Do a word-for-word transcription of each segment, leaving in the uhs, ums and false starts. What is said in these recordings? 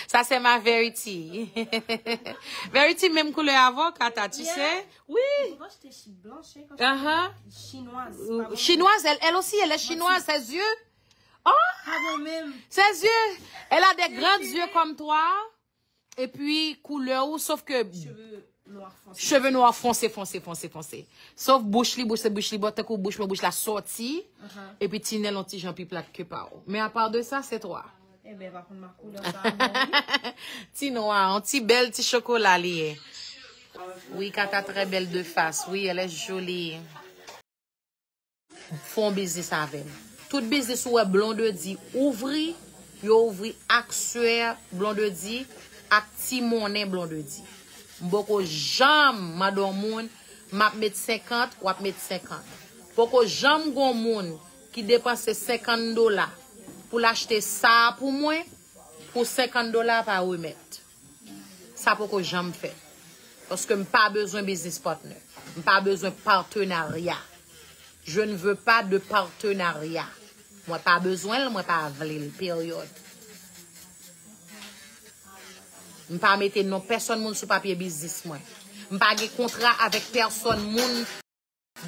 Ça, c'est ma Verity. Verity, menm koulè avè w, Kata, tu sais? Oui. Mwen achte chik blanch, hein, quand je dis chinoise, pardon. Chinoise, elle, elle aussi, elle est chinoise, ses yeux. Oh! Ses yeux. Elle a des grands yeux comme toi. Et puis, couleur ou, sauf que cheveux noirs foncés, foncés, foncés, foncés. Sauf bouch li, bouch se bouch li, bò tankou bouch mwen, bouch la sòti. Epi ti nen l on ti jan pi plat ke pa w. Men apa de sa, se twa. Ebyen, pa konn ma koulè sa non, wi. Ti nwa, on ti bèl ti chokola li ye. Oui, Kata très belle de face. Oui, elle est jolie. Fè yon biznis avè m. Tout biznis ou wè Blondedy ouvri, yo ouvri ak swè Blondedy, ak ti monnen Blondedy. M poko janm mande yon moun, m ap met senkant, w ap met senkant. Poko janm gon moun ki depanse senkant dola pou l achte sa a pou mwen, pou senkant dola pa remèt. Sa poko janm fèt. Paske m pa bezwen business partner. M pa bezwen patenarya. Je ne veux pas de partenariat. Mwen pa bezwen l, mwen pa vle l, peryòd. M pa mete non pèsonn moun sou papye biznis mwen. M pa gen kontra avèk pèsonn moun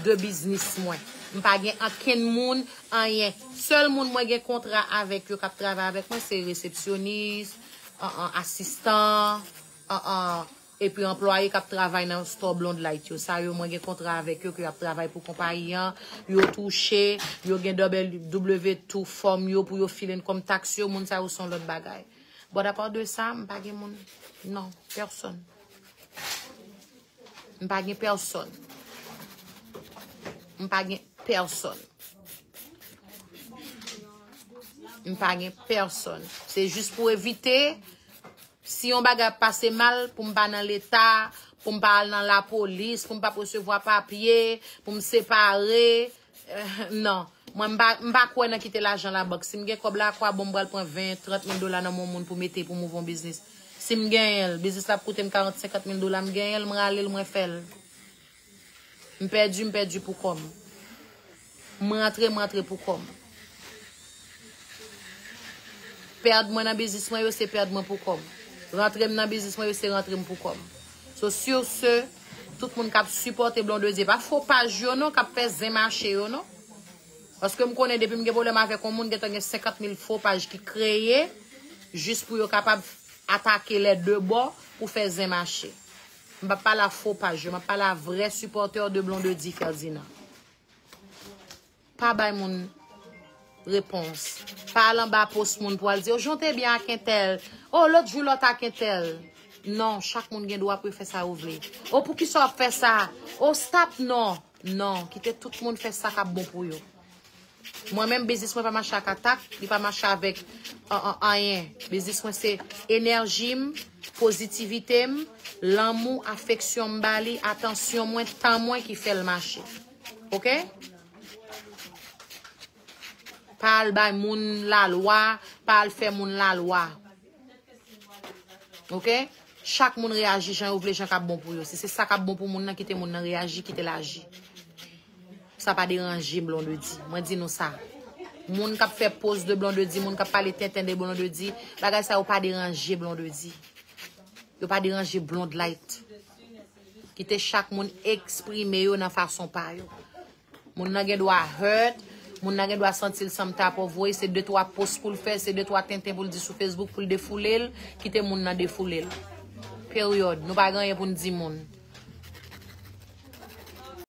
de biznis mwen. M pa gen ankenn moun, anyen. Sèl moun mwen gen kontra avèk yo k ap travay avèk mwen, se resepsyonis, an, an, asistan, an, an, epi anplwaye k ap travay nan store Blonde Light yo. Sa yo, mwen gen kontra avèk yo, ke y ap travay pou konpayi an. Yo touche, yo gen W two form yo pou yo fill in kòm taks yo. Moun sa yo se yon lòt bagay. But apart de sa, m pa gen moun. Non, pèsonn. M pa gen pèsonn. M pa gen pèsonn. M pa gen pèsonn. Se jis pou evite, si yon bagay ap pase mal, pou m pa nan leta, pou m pa al nan lapolis, pou m pa resevwa papye, pou m separe. Eh, non. Mwen, m pa, m pa kwè nan kite lajan labank. Si m gen kòb la, kwa bon m pral pran ven, trant mil dola nan men yon moun pou mete pou m ouvri yon biznis. Si m genyen l, biznis la ap koute m karant, senkant mil dola, m genyen l, m rale l, mwen fè l. M pèdi, m pèdi pou kò m. M rantre, m rantre pou kò m. Pèd mwen nan biznis mwen yo, se pèd mwen pou kò m. Rantre m nan biznis mwen yo, se rantre m pou kò m. So, sur ce, tout moun k ap sipòte Blondedy, pa fo paj yo non, k ap fè zen mache yo non. Paske m konnen depi m gen pwoblèm avèk yon moun, gentan gen senkant mil fo paj ki kreye, jis pou yo kapab atake lè de bò pou fè zen mache. M p ap pale a fo paj yo, m ap pale a vrè sipòtè de Blondedy Ferdinand. Pa bay moun repons. Pa al anba post moun pou al di, "Oh, jan w te byen ak entèl. Oh, lòt jou lòt ak entèl." Non, chak moun gen dwa pou yo fè sa yo vle. "Oh, poukisa w ap fè sa? Oh, stop, non." Non, kite tout moun fè sa k ap bon pou yo. Mwen menm, biznis mwen pa mache ak atak, li pa mache avèk an, an, anyen. Biznis mwen se enèji m, pozitivite m, lanmou, afeksyon m ba li, atansyon mwen, tan mwen ki fè l mache. Oke? Pa al bay moun lalwa, pa al fè moun lalwa. Oke? Chak moun reyaji jan yo vle, jan k ap bon pou yo. Si se sa k ap bon pou moun nan, kite moun nan reyaji, kite l aji. Sa pa deranje Blondedy. Mwen di nou sa. Moun k ap fè post de Blondedy, moun k ap pale tenten de Blondedy, bagay sa yo pa deranje Blondedy. Yo pa deranje Blonde Light. Kite chak moun eksprime yo nan fason pa yo. Moun nan gen dwa hurt, moun nan gen dwa santi l some type of way, se de twa post pou l fè, se de twa tenten pou l di sou Facebook pou l defoule l, kite moun nan defoule l. Peryòd. Nou pa gen anyen pou n di moun.